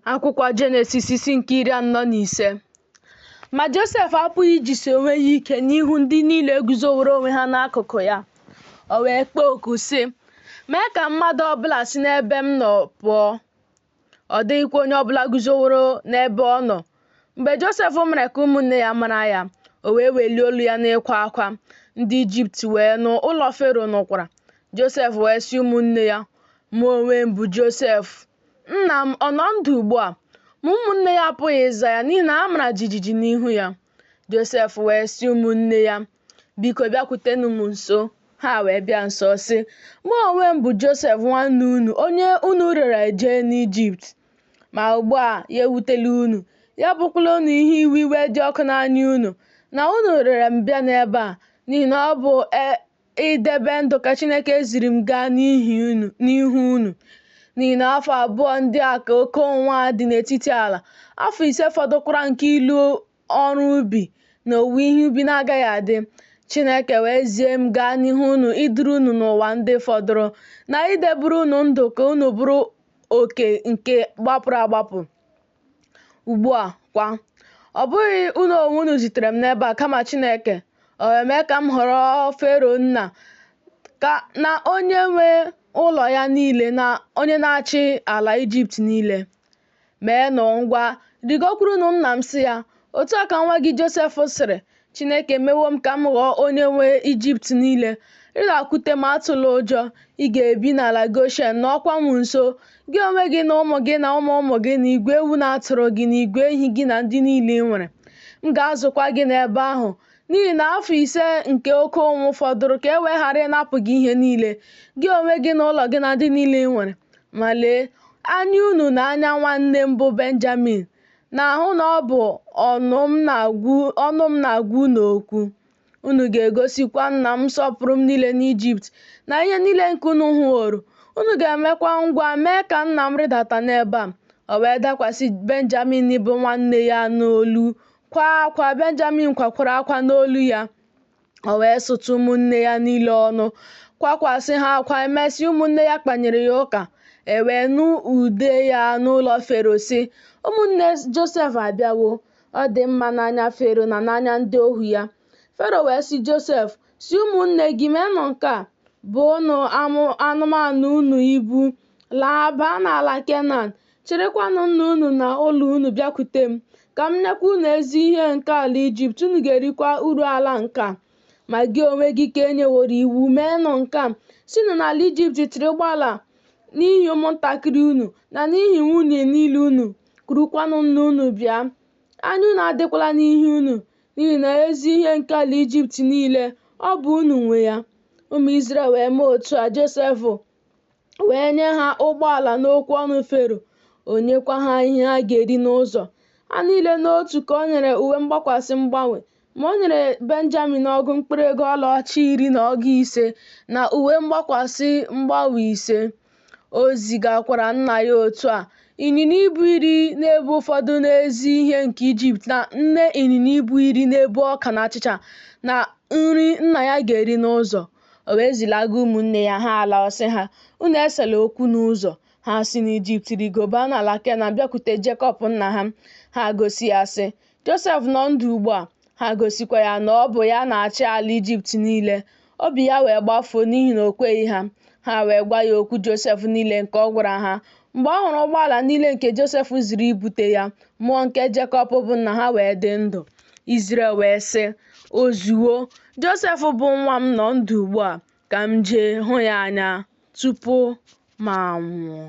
Akwụkwọ Jenesis isi nke 45. Ma Josef apụghị ijisi onwe ya ike n'ihu ndị niile guzoworo onwe ha n'akụkụ ya. O wee kpọọ oku, sị, Mee ka mmadụ ọ bụla si n'ebe m nọ pụọ. Ọ dịghịkwa onye ọ bụla guzoworo n'ebe ọ nọ. Mgbe Josef mere ka ụmụnne ya mara ya, o wee welie olu ya n'ịkwa akwa. Ndị Ijipt wee nụ, ụlọ Fero nụkwara. Josef wee sị ụmụnne ya, Mụ onwe m bụ Josef. Nna m ọ nọ ndụ ugbu a? Ma ụmụnne ya apụghị ịza ya n'ihi na ha mara jijiji n'ihu ya. Josef wee sị ụmụnne ya, Biko bịakwutenụ m nso. Ha wee bịa nso sị, Mụ onwe m bụ Josef nwanne unu, onye unu rere jee n'Ijipt. Ma ugbu a ya ewutela unu, ya abụkwala unu ihe iwe iwe dị ọkụ n'anya unu, na unu rere m bịa n'ebe a, n'ihi na ọ bụ idebe ndụ ka Chineke ziri m gaa n'ihu unu. N'ihi na afọ 2 ndị a ka oke ụnwụ a dị n'etiti ala, afọ 5 fọdụkwara nke ịlụ ọrụ ubi na owuwe ihe ubi na-agaghị adị. Chineke wee zie m gaa n'ihu unu iduru unu n'ụwa ndị fọdụrụ, na idebere unu ndụ ka unu bụrụ oke nke gbapụrụ agbapụ. Ugbu a kwa, ọ bụghị unu onwe unu zitere m n'ebe a, kama Chineke. O wee mee ka m ghọrọ Fero nna, na onye nwe ụlọ ya niile na onye na-achị ala Ijipt niile. Meenụ ngwa, rịgokwurunụ nna m sị ya, Otu a ka nwa gị Josef sịrị, Chineke emewo m ka m ghọọ onye nwe Ijipt niile. Rịdakwute m, atụla ụjọ. Ị ga-ebi n'ala Goshen, nọọkwa m nso, gị onwe gị na ụmụ gị na ụmụ ụmụ gị na igwe ewu na atụrụ gị na igwe ehi gị na ndị niile i nwere. M ga-azụkwa gị n'ebe ahụ, n'ihi na afọ 5 nke oke ụnwụ fọdụrụ ka e wee ghara ịnapụ gị ihe niile, gị onwe gị na ụlọ gị na ndị niile i nwere. Ma lee, anya unu na anya nwanne m bụ Benjamin na-ahụ na ọ bụ ọnụ m na-agwa unu okwu. Unu ga-egosikwa nna m nsọpụrụ m niile n'Ijipt na ihe niile nke unu hụworo. Unu ga-emekwa ngwa mee ka nna m rịdata n'ebe a. O wee dakwasị Benjamin bụ nwanne ya n'olu kwaa akwa, Benjamin kwakwara akwa n'olu ya. O wee sụtụ ụmụnne ya niile ọnụ, kwakwasị ha akwa. Emesịa, ụmụnne ya kpanyere ya ụka. E wee nụ ude ya n'ụlọ Fero, sị, Ụmụnne Josef abịawo. Ọ dị mma n'anya Fero na n'anya ndị ohu ya. Fero wee sị Josef, Sị ụmụnne gị, Meenụ nke a, Boonụ anụmanụ unu ibu, laa baa n'ala Kenan, Chịrịkwanụ nna unu na ụlọ unu bịakwute m, ka m nyekwa unu ezi ihe nke ala Ijipt, unu ga-erikwa uru ala nke a. Ma gị onwe gị ka e nyeworo iwu, meenụ nke a, sinụ n'ala Ijipt chịrị ụgbọala n'ihi ụmụntakịrị unu, na n'ihi nwunye niile unu, kurukwanụ nna unu bịa. Anya unu adịkwala n'ihe unu, n'ihi na ezi ihe nke ala Ijipt niile, ọ bụ unu nwe ya. Ụmụ Izrel wee mee otu a, Josef wee nye ha ụgbọala n'okwu ọnụ Fero, o nyekwa ha ihe ha ga-eri n'ụzọ. Ha niile n'otu ka o nyere uwe mgbakwasị mgbanwe, ma o nyere Benjamin ọgụ mkpụrụ ego ọlaọcha 10 na ọgụ 5 na uwe mgbakwasị mgbanwe 5. O zigakwara nna ya otu a, ịnyịnya ibu 10 na-ebu ụfọdụ n'ezi ihe nke Ijipt na nne ịnyịnya ibu 10 na-ebu ọka na achịcha na nri nna ya ga-eri n'ụzọ. O wee zilaga ụmụnne ya, ha alaa. Ọ sị ha, Unu esela okwu n'ụzọ. Ha si n'Ijipt rigo baa n'ala Kenan bịakwute Jekọb nna ha. Ha gosi ya sị, Josef nọ ndụ ugbu a. Ha gosikwa ya na ọ bụ ya na-achị ala Ijipt niile. Obi ya wee gbafuo n'ihi na o kweghị ha. Ha wee gwa ya okwu Josef niile nke ọ gwara ha. Mgbe ọ hụrụ ụgbọala niile nke Josef ziri ibute ya, mmụọ nke Jekọb bụ nna ha wee dị ndụ. Izrel wee sị, O zuwo, Josef bụ nwa m nọ ndụ ugbu a, ka m jee hụ ya anya tupu m anwụọ.